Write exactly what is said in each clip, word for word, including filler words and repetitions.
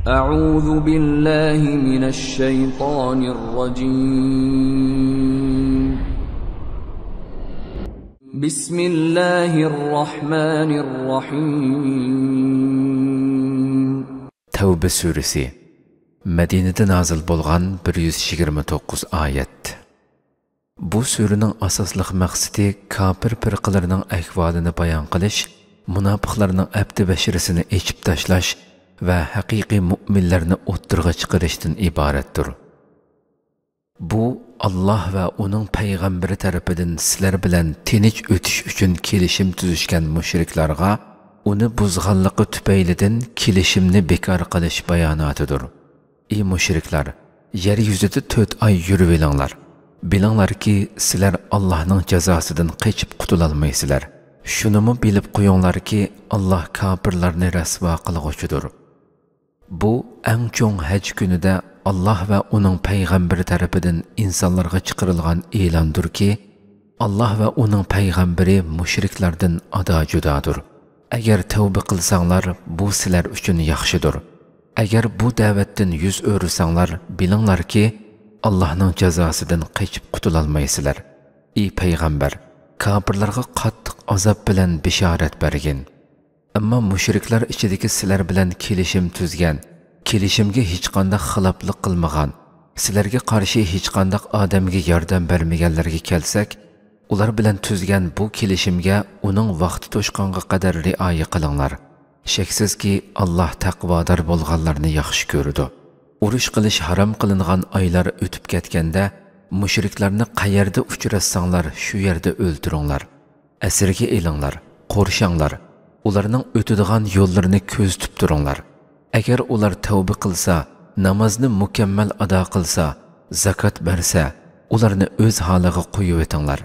أعوذ بالله من الشيطان الرجيم. بسم الله الرحمن الرحيم. تەۋبە سۈرىسى. مەدىنىدە نازىل بولغان بىر يۈز يىگىرمە توققۇز ئايەت. بۇ سۈرىنىڭ ئاساسلىق مەقسىتى كاپىر پىرقىلىرىنىڭ ئەھۋالىنى بايان قىلىش، مۇناپىقلارنىڭ ئەپتى بەشىرىسىنى ئېچىپ تاشلاش ۋە ھەقىقىي مۇئمىنلەرنى ئوتتۇرىغا چىقىرىشتىن ئىبارەتتۇر. بۇ، ئاللاھ ۋە ئۇنىڭ پەيغەمبىرى تەرىپىدىن سىلەر بىلەن تىنچ ئۆتۈش ئۈچۈن كېلىشىم تۈزۈشكەن مۇشرىكلارغا ئۇنى بۇزغانلىقى تۈپەيلىدىن كېلىشىمنى بىكار قىلىش باياناتىدۇر. ئى مۇشرىكلار، يەر يۈزىدە تۆت ئاي يۈرۈۋېلىڭلار. بىلىڭلاركى، سىلەر ئاللاھنىڭ جازاسىدىن قېچىپ قۇتۇلالمايسىلەر. شۇنىمۇ بىلىپ قويۇڭلاركى، ئاللاھ كاپىرلارنى رەسۋا قىلغۇچىدۇر. بۇ ئەڭ چوڭ ھەج كۈنىدە ئاللاھ ۋە ئۇنىڭ پەيغەمبىرى تەرىپىدىن ئىنسانلارغا چىقىرىلغان ئېلاندۇركى، ئاللاھ ۋە ئۇنىڭ پەيغەمبىرى مۇشرىكلاردىن ئادا جۇدادۇر. ئەگەر تەۋبە قىلساڭلار، بۇ سىلەر ئۈچۈن ياخشىدۇر. ئەگەر بۇ دەۋەتتىن يۈز ئۆرۈسەڭلار، بىلىڭلاركى، ئاللاھنىڭ جازاسىدىن قېچىپ قۇتۇلالمايسىلەر. ئى پەيغەمبەر، كاپىرلارغا قاتتىق ئازاب بىلەن بېشارەت بەرگىن. ئەمما مۇشرىكلار ئىچىدىكى سىلەر بىلەن كېلىشىم تۈزگەن، كېلىشىمگە ھېچقانداق خىلاپلىق قىلمىغان، سىلەرگە قارشى ھېچقانداق ئادەمگە ياردەم بەرمىگەنلەرگە كەلسەك، ئۇلار بىلەن تۈزگەن بۇ كېلىشىمگە ئۇنىڭ ۋاقتى توشقانغا قەدەر رىئايە قىلىڭلار. شەكسىزكى، ئاللاھ تەقۋادار بولغانلارنى ياخشى كۆرىدۇ. ئۇرۇش قىلىش ھارام قىلىنغان ئايلار ئۆتۈپ كەتكەندە، مۇشرىكلارنى قەيەردە ئۇچراتساڭلار، شۇ يەردە ئۆلتۈرۈڭلار. ئەسىرگە ئېلىڭلار، قورشاڭلار، ئۇلارنىڭ ئۆتىدىغان يوللىرىنى كۆزىتىپ تۇرۇڭلار. ئەگەر ئۇلار تەۋبە قىلسا، نامازنى مۇكەممەل ئادا قىلسا، زاكات بەرسە، ئۇلارنى ئۆز ھالىغا قويۇۋېتىڭلار.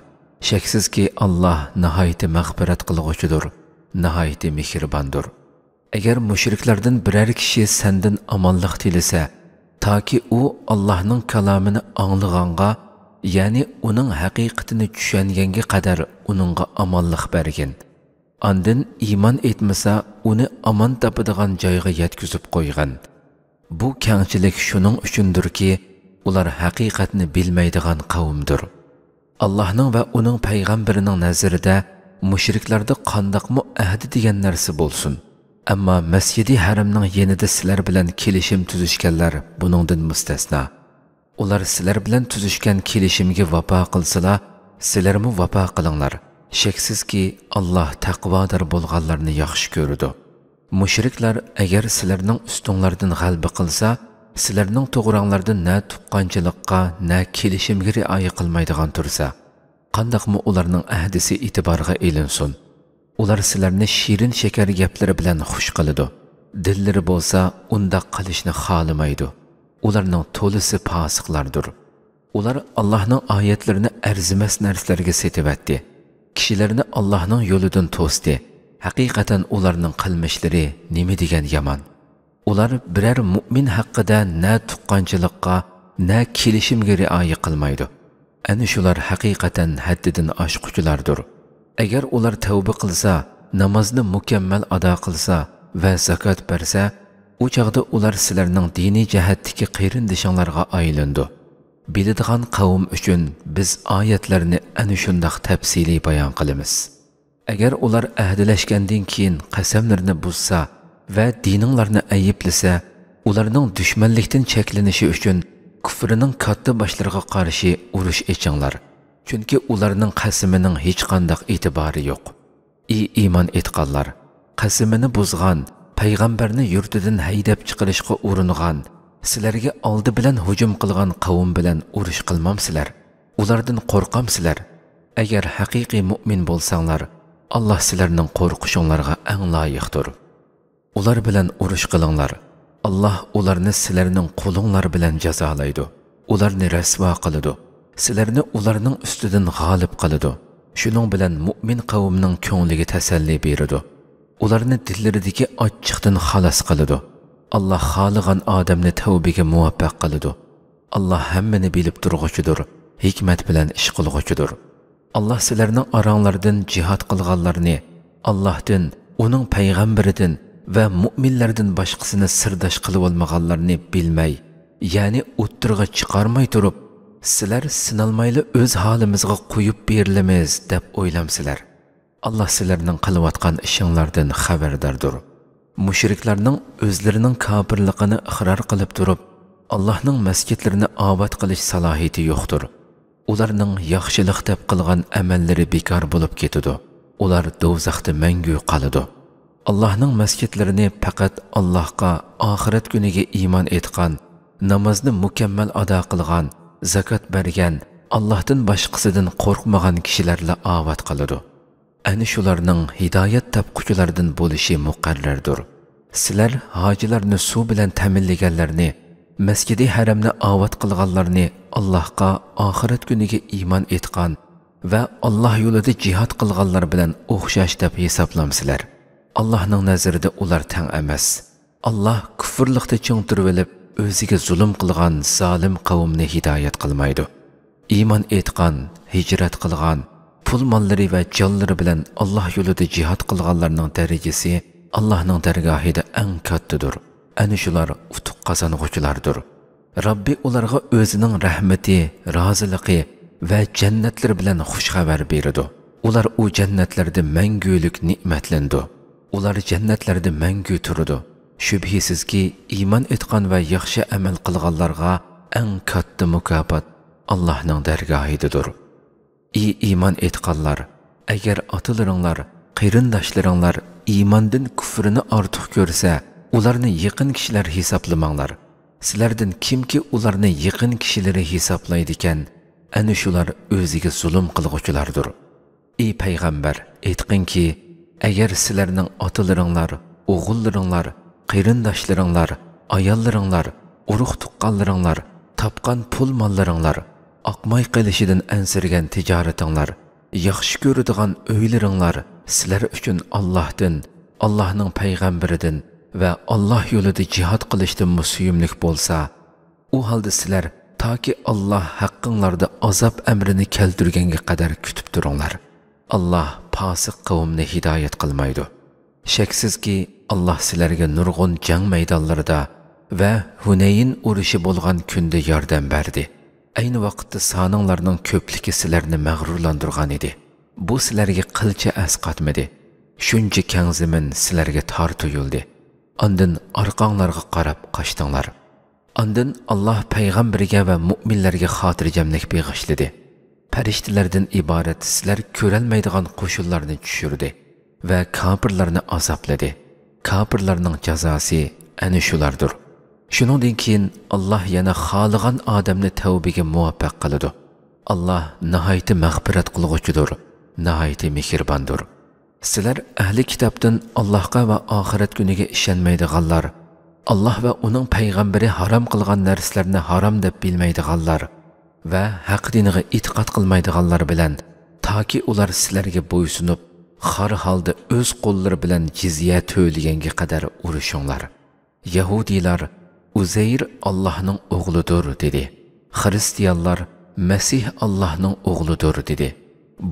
شەكسىزكى، ئاللاھ ناھايىتى مەغپىرەت قىلغۇچىدۇر، ناھايىتى مېھرىباندۇر. ئەگەر مۇشرىكلاردىن بىرەر كىشى سەندىن ئامانلىق تىلىسە، تاكى ئۇ ئاللاھنىڭ كالامىنى ئاڭلىغانغا، يەنى ئۇنىڭ ھەقىقىتىنى چۈشەنگەنگە قەدەر ئۇنىڭغا ئامانلىق بەرگىن. ئاندىن ئىمان ئېيتمىسا، ئۇنى ئامان تاپىدىغان جايغا يەتكۈزۈپ قويغىن. بۇ كەڭچىلىك شۇنىڭ ئۈچۈندۇركى، ئۇلار ھەقىقەتنى بىلمەيدىغان قەۋمدۇر. ئاللاھنىڭ ۋە ئۇنىڭ پەيغەمبىرىنىڭ نەزىرىدە مۇشرىكلاردا قانداقمۇ ئەھدى دېگەن نەرسە بولسۇن. ئەمما مەسچىدى ھەرەمنىڭ يېنىدا سىلەر بىلەن كېلىشىم تۈزۈشكەنلەر بۇنىڭدىن مۇستەسنا. ئۇلار سىلەر بىلەن تۈزۈشكەن كېلىشىمگە ۋاپا قىلسىلا، سىلەرمۇ ۋاپا قىلىڭلار. شەكسىزكى، ئاللاھ تەقۋادار بولغانلارنى ياخشى كۆرىدۇ. مۇشرىكلار ئەگەر سىلەرنىڭ ئۈستۈڭلاردىن غەلىبە قىلسا، سىلەرنىڭ توغراڭلاردا نە تۇغقانچىلىققا، نە كېلىشىمگە رىئايە قىلمايدىغان تۇرسا، قانداقمۇ ئۇلارنىڭ ئەھدىسى ئېتىبارغا ئېلىنسۇن؟ ئۇلار سىلەرنى شېرىن شېكەر گەپلىرى بىلەن خۇش قىلىدۇ. دىللىرى بولسا ئۇنداق قىلىشنى خالىمايدۇ. ئۇلارنىڭ تولىسى پاسىقلاردۇر. ئۇلار ئاللاھنىڭ ئايەتلىرىنى ئەرزىمەس نەرسىلەرگە سېتىۋەتتى. كىشىلەرنى ئاللاھنىڭ يولىدىن توستى. ھەقىقەتەن ئۇلارنىڭ قىلمىشلىرى نېمە دېگەن يامان! ئۇلار بىرەر مۇئمىن ھەققىدە نە تۇغقانچىلىققا، نە كېلىشىمگە رىئايە قىلمايدۇ. ئەنە شۇلار ھەقىقەتەن ھەددىدىن ئاشقۇچىلاردۇر. ئەگەر ئۇلار تەۋبە قىلسا، نامازنى مۇكەممەل ئادا قىلسا ۋە زاكات بەرسە، ئۇ چاغدا ئۇلار سىلەرنىڭ دىنىي جەھەتتىكى قېرىندىشىڭلارغا ئايلىنىدۇ. بىلىدىغان قەۋم ئۈچۈن بىز ئايەتلەرنى ئەنە شۇنداق تەپسىلىي بايان قىلىمىز. ئەگەر ئۇلار ئەھدىلەشكەندىن كېيىن قەسەملىرىنى بۇزسا ۋە دىنىڭلارنى ئەيىبلىسە، ئۇلارنىڭ دۈشمەنلىكتىن چەكلىنىشى ئۈچۈن كۇفرىنىڭ كاتتا باشلىرىغا قارشى ئۇرۇش ئېچىڭلار. چۈنكى ئۇلارنىڭ قەسىمىنىڭ ھېچقانداق ئېتىبارى يوق. ئى ئىمان ئېيتقانلار! قەسىمىنى بۇزغان، پەيغەمبەرنى يۇرتىدىن ھەيدەپ چىقىرىشقا ئۇرۇنغان، سىلەرگە ئالدى بىلەن ھۇجۇم قىلغان قەۋم بىلەن ئۇرۇش قىلمامسىلەر؟ ئۇلاردىن قورقامسىلەر؟ ئەگەر ھەقىقىي مۇئمىن بولساڭلار، ئاللاھ سىلەرنىڭ قورقۇشۇڭلارغا ئەڭ لايىقتۇر. ئۇلار بىلەن ئۇرۇش قىلىڭلار. ئاللاھ ئۇلارنى سىلەرنىڭ قولۇڭلار بىلەن جازالايدۇ. ئۇلارنى رەسۋا قىلىدۇ. سىلەرنى ئۇلارنىڭ ئۈستىدىن غالىب قىلىدۇ. شۇنىڭ بىلەن مۇئمىن قەۋمنىڭ كۆڭلىگە تەسەللى بېرىدۇ. ئۇلارنى دىللىرىدىكى ئاچچىقتىن خالاس قىلىدۇ. ئاللاھ خالىغان ئادەمنى تەۋبىگە مۇۋەپپەق قىلىدۇ. ئاللاھ ھەممىنى بىلىپ تۇرغۇچىدۇر، ھېكمەت بىلەن ئىش قىلغۇچىدۇر. ئاللاھ سىلەرنىڭ ئاراڭلاردىن جىھاد قىلغانلارنى، ئاللاھتىن، ئۇنىڭ پەيغەمبىرىدىن، ۋە مۇئمىنلەردىن باشقىسىنى سىرداش قىلىۋالمىغانلارنى بىلمەي، يەنى ئوتتۇرىغا چىقارماي تۇرۇپ، سىلەر سىنالمايلا ئۆز ھالىمىزغا قويۇپ بېرىلىمىز دەپ ئويلامسىلەر؟ ئاللا سىلەرنىڭ قىلىۋاتقان ئىشىڭلاردىن خەۋەرداردۇر. مۇشرىكلارنىڭ ئۆزلىرىنىڭ كاپىرلىقىنى ئىقرار قىلىپ تۇرۇپ، ئاللاھنىڭ مەسچىتلىرىنى ئاۋات قىلىش سالاھىيىتى يوقتۇر. ئۇلارنىڭ ياخشىلىق دەپ قىلغان ئەمەللىرى بىكار بولۇپ كېتىدۇ. ئۇلار دوزاختا مەڭگۈ قالىدۇ. ئاللاھنىڭ مەسچىتلىرىنى پەقەت ئاللاھقا، ئاخىرەت كۈنىگە ئىمان ئېيتقان، نامازنى مۇكەممەل ئادا قىلغان، زاكات بەرگەن، ئاللاھتىن باشقىسىدىن قورقمىغان كىشىلەرلا ئاۋات قىلىدۇ. ئەنە شۇلارنىڭ ھىدايەت تاپقۇچىلاردىن بولۇشى مۇقەررەردۇر. سىلەر ھاجىلارنى سۇ بىلەن تەمىنلىگەنلەرنى، مەسجىدى ھەرەمنى ئاۋات قىلغانلارنى، ئاللاھقا، ئاخىرەت كۈنىگە ئىمان ئېيتقان ۋە ئاللاھ يولىدا جىھاد قىلغانلار بىلەن ئوخشاش دەپ ھېسابلامسىلەر؟ ئاللاھنىڭ نەزىرىدە ئۇلار تەڭ ئەمەس. ئاللاھ كۇفرلۇقتا چىڭ تۇرۇۋېلىپ، ئۆزىگە زۇلۇم قىلغان زالىم قەۋمنى ھىدايەت قىلمايدۇ. ئىمان ئېيتقان، ھىجرەت قىلغان، پۇل ماللىرى ۋە جانلىرى بىلەن ئاللاھ يولىدا جىھاد قىلغانلارنىڭ دەرىجىسى ئاللاھنىڭ دەرگاھىدا ئەڭ كاتتىدۇر. ئەنە شۇلار ئۇتۇق قازانغۇچىلاردۇر. رەببى ئۇلارغا ئۆزىنىڭ رەھمىتى، رازىلىقى ۋە جەننەتلىرى بىلەن خۇش خەۋەر بېرىدۇ. ئۇلار ئۇ جەننەتلەردە مەڭگۈلۈك نېمەتلىنىدۇ. ئۇلار جەننەتلەردە مەڭگۈ تۇرىدۇ. شۈبھىسىزكى، ئىمان ئېيتقان ۋە ياخشى ئەمەل قىلغانلارغا ئەڭ كاتتا مۇكاپات ئاللاھنىڭ دەرگاھىدىدۇر. ئى ئىمان ئېيتقانلار! ئەگەر ئاتىلىرىڭلار، قېرىنداشلىرىڭلار ئىماندىن كۇفرىنى ئارتۇق كۆرسە، ئۇلارنى يېقىن كىشىلەر ھېسابلىماڭلار. سىلەردىن كىمكى ئۇلارنى يېقىن كىشىلىرى ھېسابلايدىكەن، ئەنە شۇلار ئۆزىگە زۇلۇم قىلغۇچىلاردۇر. ئى پەيغەمبەر، ئېيتقىنكى، ئەگەر سىلەرنىڭ ئاتىلىرىڭلار، ئوغۇللىرىڭلار، قېرىنداشلىرىڭلار، ئاياللىرىڭلار، ئۇرۇق-تۇغقانلىرىڭلار، تاپقان پۇل-ماللىرىڭلار، ئاقماي قېلىشىدىن ئەنسىرىگەن تىجارىتىڭلار ياخشى كۆرىدىغان ئۆيلىرىڭلار سىلەر ئۈچۈن ئاللاھتىن، ئاللاھنىڭ پەيغەمبىرىدىن ۋە ئاللاھ يولىدا جىھاد قىلىشتىنمۇ سۆيۈملۈك بولسا، ئۇ ھالدا سىلەر تاكى ئاللاھ ھەققىڭلاردا ئازاب ئەمرىنى كەلتۈرگەنگە قەدەر كۈتۈپ تۇرۇڭلار. ئاللاھ پاسىق قەۋمنى ھىدايەت قىلمايدۇ. شەكسىزكى، ئاللاھ سىلەرگە نۇرغۇن جەڭ مەيدانلىرىدا ۋە ھۇنەيىن ئۇرۇشى بولغان كۈندە ياردەم بەردى. ئەينى ۋاقىتتا سانىڭلارنىڭ كۆپلۈكى سىلەرنى مەغرۇرلاندۇرغان ئىدى. بۇ سىلەرگە قىلچە ئەسقاتمىدى. شۇنچە كەڭ زېمىن سىلەرگە تار تۇيۇلدى. ئاندىن ئارقاڭلارغا قاراپ قاچتىڭلار. ئاندىن ئاللاھ پەيغەمبىرىگە ۋە مۇئمىنلەرگە خاتىرجەملىك بېغىشلىدى. پەرىشتىلەردىن ئىبارەت سىلەر كۆرەلمەيدىغان قوشۇنلارنى چۈشۈردى ۋە كاپىرلارنى ئازابلىدى. كاپىرلارنىڭ جازاسى ئەنە شۇلاردۇر. شۇنىڭدىن كېيىن ئاللاھ يەنە خالىغان ئادەمنى تەۋبىگە مۇۋەپپەق قىلىدۇ. ئاللاھ ناھايىتى مەغپىرەت قىلغۇچىدۇر، ناھايىتى مېھرىباندۇر. سىلەر ئەھلى كىتابتىن ئاللاھقا ۋە ئاخىرەت كۈنىگە ئىشەنمەيدىغانلار، ئاللاھ ۋە ئۇنىڭ پەيغەمبىرى ھارام قىلغان نەرسىلەرنى ھارام دەپ بىلمەيدىغانلار ۋە ھەق دىنىغا ئېتىقاد قىلمايدىغانلار بىلەن، تاكى ئۇلار سىلەرگە بويسۇنۇپ، خار ھالدا ئۆز قوللىرى بىلەن جىزيە تۆلىگەنگە قەدەر ئۇرۇشۇڭلار. يەھۇدىيلار ئۇزەير ئاللاھنىڭ ئوغلىدۇر دېدى. خرىستىيانلار مەسىھ ئاللاھنىڭ ئوغلىدۇر دېدى.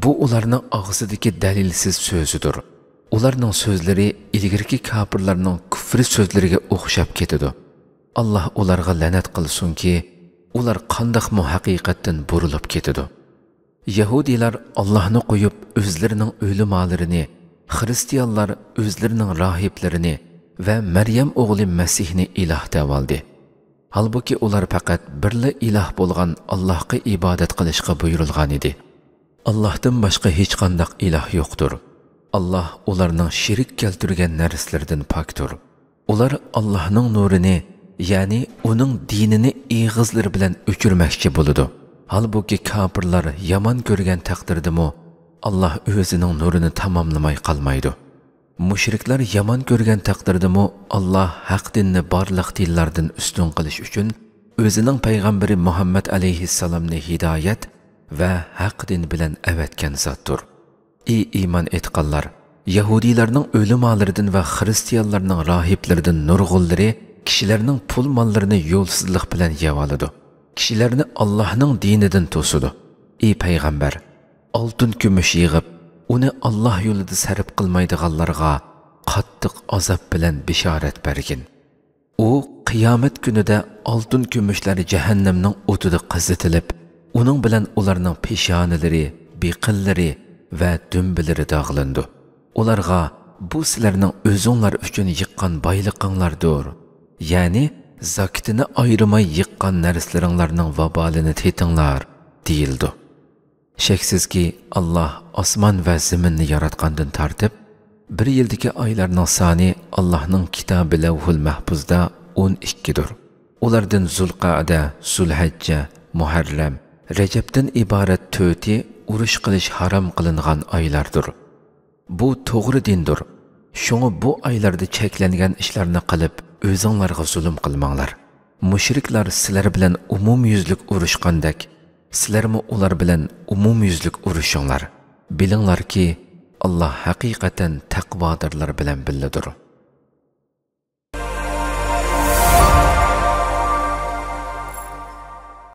بۇ ئۇلارنىڭ ئاغزىدىكى دەلىلسىز سۆزىدۇر. ئۇلارنىڭ سۆزلىرى ئىلگىرىكى كاپىرلارنىڭ كۇفرى سۆزلىرىگە ئوخشاپ كېتىدۇ. ئاللاھ ئۇلارغا لەنەت قىلسۇنكى، ئۇلار قانداقمۇ ھەقىقەتتىن بۇرۇلۇپ كېتىدۇ. يەھۇدىيلار ئاللاھنى قويۇپ، ئۆزلىرىنىڭ ئۆلىمالىرىنى، خرىستىيانلار ئۆزلىرىنىڭ راھىبلىرىنى ۋە مەريەم ئوغلى مەسىھنى ئىلاھ دەۋالدى. ھالبۇكى، ئۇلار پەقەت بىرلا ئىلاھ بولغان ئاللاھقا ئىبادەت قىلىشقا بۇيرۇلغان ئىدى. ئاللاھتىن باشقا ھېچقانداق ئىلاھ يوقتۇر. ئاللاھ ئۇلارنىڭ شېرىك كەلتۈرگەن نەرسىلىرىدىن پاكتۇر. ئۇلار ئاللاھنىڭ نۇرىنى، يەنى ئۇنىڭ دىنىنى ئېغىزلىرى بىلەن ئۆچۈرمەكچى بولىدۇ. ھالبۇكى، كاپىرلار يامان كۆرگەن تەقدىردىمۇ، ئاللاھ ئۆزىنىڭ نۇرىنى تاماملىماي قالمايدۇ. مۇشرىكلار يامان كۆرگەن تەقدىردىمۇ، ئاللاھ ھەق دىننى بارلىق دىنلاردىن ئۈستۈن قىلىش ئۈچۈن ئۆزىنىڭ پەيغەمبىرى مۇھەممەد ئەلەيھىسسالامنى ھىدايەت ۋە ھەق دىن بىلەن ئەۋەتكەن زاتتۇر. ئى ئىمان ئېيتقانلار! يەھۇدىيلارنىڭ ئۆلىمالىرىدىن ۋە خرىستىيانلارنىڭ راھىبلىرىدىن نۇرغۇنلىرى كىشىلەرنىڭ پۇل-ماللىرىنى يولسىزلىق بىلەن يەۋالىدۇ. كىشىلەرنى ئاللاھنىڭ دىنىدىن توسىدۇ. ئى پەيغەمبەر! ئالتۇن-كۈمۈش يىغىپ، ئۇنى ئاللاھ يولىدا سەرپ قىلمايدىغانلارغا قاتتىق ئازاب بىلەن بېشارەت بەرگىن. ئۇ قىيامەت كۈنىدە ئالتۇن كۈمۈشلەر جەھەننەمنىڭ ئوتىدا قىزىتىلىپ، ئۇنىڭ بىلەن ئۇلارنىڭ پېشانىلىرى، بېقىنلىرى ۋە دۈمبىلىرى داغلىنىدۇ. ئۇلارغا، بۇ سىلەرنىڭ ئۆزۈڭلار ئۈچۈن يىغقان بايلىقىڭلاردۇر، يەنى زاكىتىنى ئايرىماي يىغقان نەرسىلىرىڭلارنىڭ ۋابالىنى تېتىڭلار، دېيىلىدۇ. شەكسىزكى، ئاللاھ ئاسمان ۋە زېمىننى ياراتقاندىن تارتىپ، بىر يىلدىكى ئايلارنىڭ سانى ئاللاھنىڭ كىتابى لەۋھۇل مەھپۇزدا ئون ئىككىدۇر. ئۇلاردىن زۇلقەئدە، زۇلھەججە، مۇھەررەم، رەجەبتىن ئىبارەت تۆتى ئۇرۇش قىلىش ھارام قىلىنغان ئايلاردۇر. بۇ توغرا دىندۇر. شۇڭا بۇ ئايلاردا چەكلەنگەن ئىشلارنى قىلىپ، ئۆزۈڭلارغا زۇلۇم قىلماڭلار. مۇشرىكلار سىلەر بىلەن ئومۇميۈزلۈك ئۇرۇشقاندەك، سىلەرمۇ ئۇلار بىلەن ئومۇميۈزلۈك ئۇرۇشۇڭلار. بىلىڭلاركى، ئاللاھ ھەقىقەتەن تەقۋادارلار بىلەن بىللىدۇر.